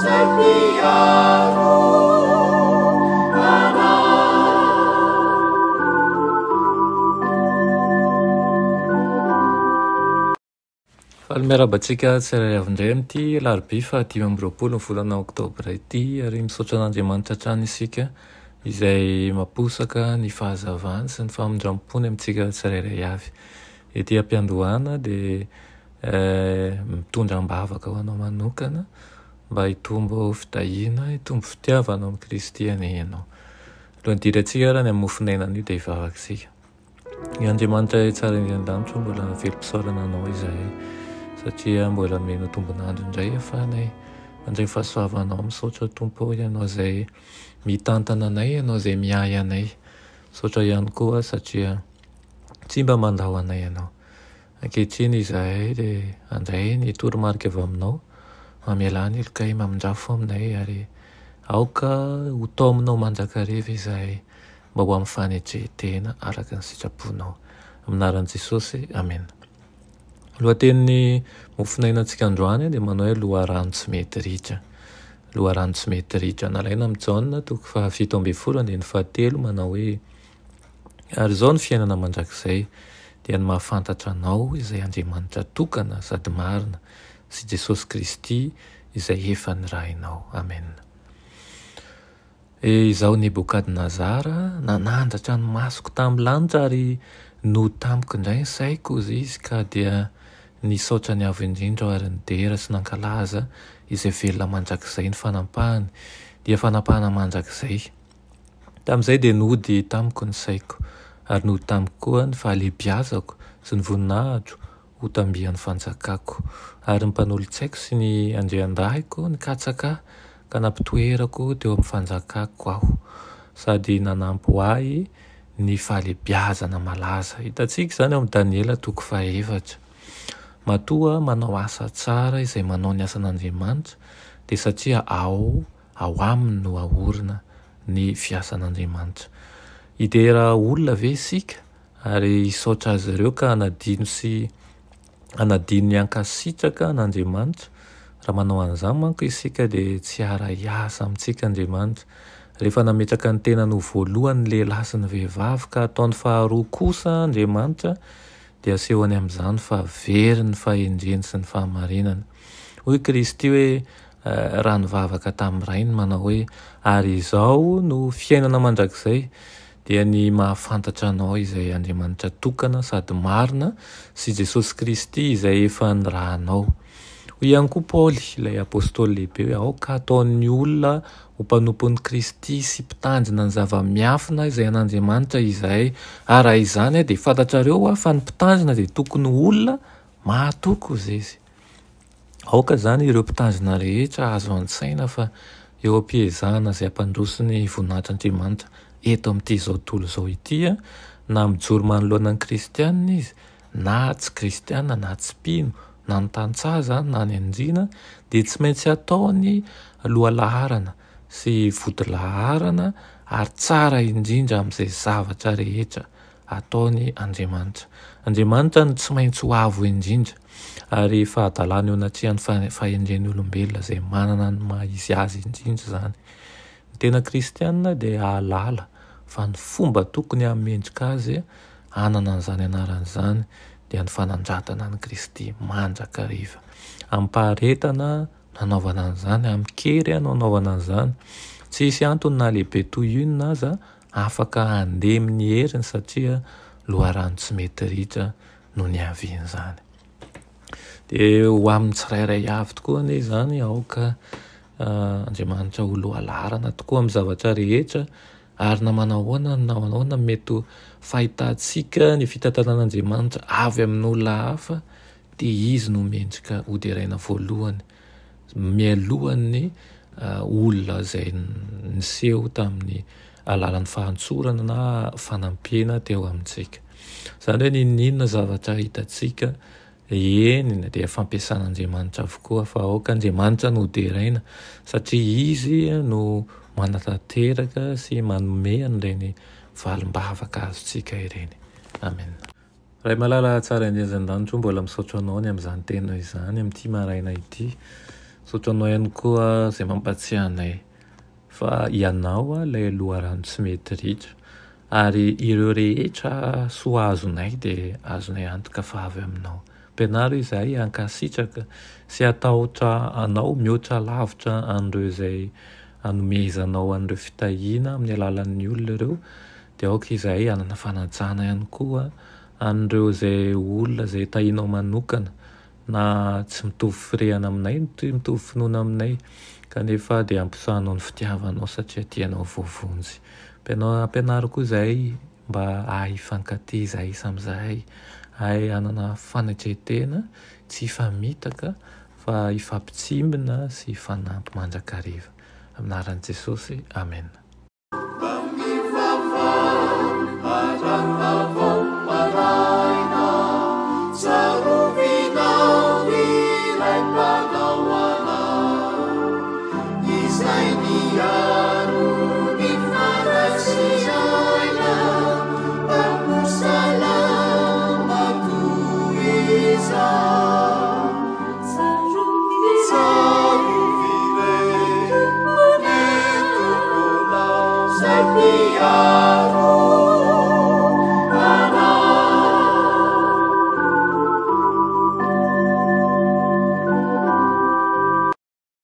izay mpiaro anay. Faly miarahaba antsika tsirairay avy indray amin'ity alarobia faha 25 ny volana oktobra ity ary misaotra an'Andriamanitra hatrany isika izay mamposaka ny fahazavany sy ny famindram-pony amintsika tsirairay avy. Ety am-piandohana dia mitondra am-bavaka ho anao manokana mba hitombo fitahiana, hitombo fitiavana ao amin'i Kristy anie ianao. Alohan'ny hidirantsika ary any amin'ny mofon'aina anio dia hivavaka isika. Ny Andriamanitra Ray tsara indrindra an-danitra, mbola velom-pisaorana Anao izahay satria mbola nomena tombon'andro indray ahafahanay mandray ny fahasoavanao. Misaotra Tompo ô Ianao izay mitantana anay, Ianao izay miahy anay. Misaotra ihany koa satria tsy mba mandao anay Ianao. Ankehitriny izahay dia handray ny toromarika avy Aminao, mamelà ny helokay, mamindrafo aminay ary aoka ho taominao mandrakariva izahay. mba ho amin'ny fanetren-tena araka ny sitraponao. Amin'ny anaran'i Jesosy, amena. Lohatenin'ny mofonainantsika androany dia manao hoe loharano tsy mety ritra. Loharano tsy mety ritra. Nalaina amin'i Jaona toko faha-17 andininy fahatelo manao hoe ary izao ny fiainana mandrakizay dia ny mahafantatra anao izay Andriamanitra tokana sady marina sy Jesosy Kristy izay efa nirahinao. Amena. Izaho Nebokadnazara, nanandratra ny masoko tamin'ny lanitra ary nody tamiko indray ny saiko, hozy izy, ka dia nisaotra ny Avo Indrindra aho ary nidera sy nankalaza izay velona mandrakizay ny fanampahany, dia fanampahana mandrakizay. Tamin'izay dia nody tamiko ny saiko, ary nody tamiko koa ny fahalehibiazako sy ny voninahitro ho tambihan'ny fanjakako. Ary ny mpanolotsaiko sy ny andriandahiko nikatsaka ahy, ka nampitoerako teo amin'ny fanjakako aho, sady nanampy ho ahy ny fahalehibiazana malaza. Hitantsika izany ao amin'ny Daniela toko fahefatra. Matoa manao asa tsara izay manao ny asan'Andriamanitra, dia satria ao ao aminy no aorina ny fiasan'Andriamanitra. Hidera olona ve isika? Ary hisaotra azy ireo ka hanadino sy hanadino ny hankasitraka an'Andriamanitra. Raha manao an'izany manko isika dia tsy hiara-hiasa amintsika Andriamanitra. Rehefa nametraka ny tenany ho voalohany ny lehilahy sy ny vehivavy ka ataony faharoa kosa Andriamanitra dia asehony amin'izany fa very ny fahendreny sy ny fahamarinany. Hoy Kristy hoe raha nivavaka tamin'ny Rainy manao hoe ary izao no fiainana mandrakizay dia ny mahafantatra Anao izay Andriamanitra tokana sady marina sy Jesosy Kristy izay efa nirahanao. Hoy ihany koa Paoly, ilay apostoly lehibe hoe aoka hataon'ny olona ho mpanompon'i Kristy sy mpitandrina ny zava-miafina izay an'Andriamanitra izahay. Ary raha izany dia fantatrareo hoa fa ny mpitandrina dia tokony ho olona mahatoky, hoy izy. Aoka izany ireo mpitandrina rehetra hahazo an-tsaina fa eo am-piezahana izay hampandroso ny voninahitr'Andriamanitra eto amin'ity izao tontolo izao ity, na mijoro manoloana ny kristiana izy, na tsy kristiana, na tsy mpino, na ny tantsaha izany na ny andriana, dia tsy maintsy ataony lohalaharana sy vodilaharana ary tsara indrindra amin'izay zavatra rehetra ataony Andriamanitra. Andriamanitra no tsy maintsy ho avo indrindra, ary fahadalana eo anatrehan'ny fahendren'ny olombelona izay manana ny maha izy azy indrindra izany. Ny tena kristiana dia hahalala fa ny fomba tokony hahamendrika azy hanana an'izany anarana izany dia ny fanandratana an'i Kristy mandrakariva. Amim-paharetana nanaovana an'izany, amin-kery no anaovana an'izany. Tsy hisy antony na lehibe toy inona aza afaka handemy ny heriny satria loharano tsy mety ritra no niavian'izany. Dia ho amin'ny tsirairay avy tokoa anie izany, aoka Andriamanitra ho lohalaharana tokoa amin'ny zavatra rehetra ary na manahoana na manahoana mety ho fahitantsika ny fitantanan'Andriamanitra avy amin'olona hafa dia Izy no mendrika hoderaina voalohany mialohan'ny olona izay niseho tamin'ny alalan'ny fahantsorana na fanampiana teo amintsika. Izany hoe n'inon'inona zavatra hitantsika eny na dia fampiasan'Andriamanitra avokoa fa aoka Andriamanitra no hoderaina satria Izy no manatanteraka sy manome an'ireny valim-bavaka azontsika ireny. Amen. Ray malala tsara indrindra any an-danitra o, mbola misaotra Anao ny amin'izany teninao izany amin'ity maraina ity. Misaotra Anao ihany koa izay mampatsiahy anay fa Ianao ilay loharano tsy mety ritra ary ireo rehetra soa azonay dia azonay antoka fa avy Aminao. Ampianaro izahay hankasitraka sy hatahotra Anao mihoatra lavitra an'ireo izay anomezanao an'ireo fitahiana amin'ny alalan'ny olona ireo, dia aoka izahay hanana fanajana ihany koa an'ireo izay olona izay tahianao manokana na tsy mitovy firehana aminay, tsy mitovy finoana aminay, kanefa dia ampisahanao ny fitiavanao satria tianao voavonjy. Ampianaro koa izahay mba hahay hifankatia izahay samy izahay, hahay hanana fanetren-tena, tsy hifamitaka fa hifampitsimbina sy hifanampy mandrakariva. Amin'ny anaran'i Jesosy, Amena.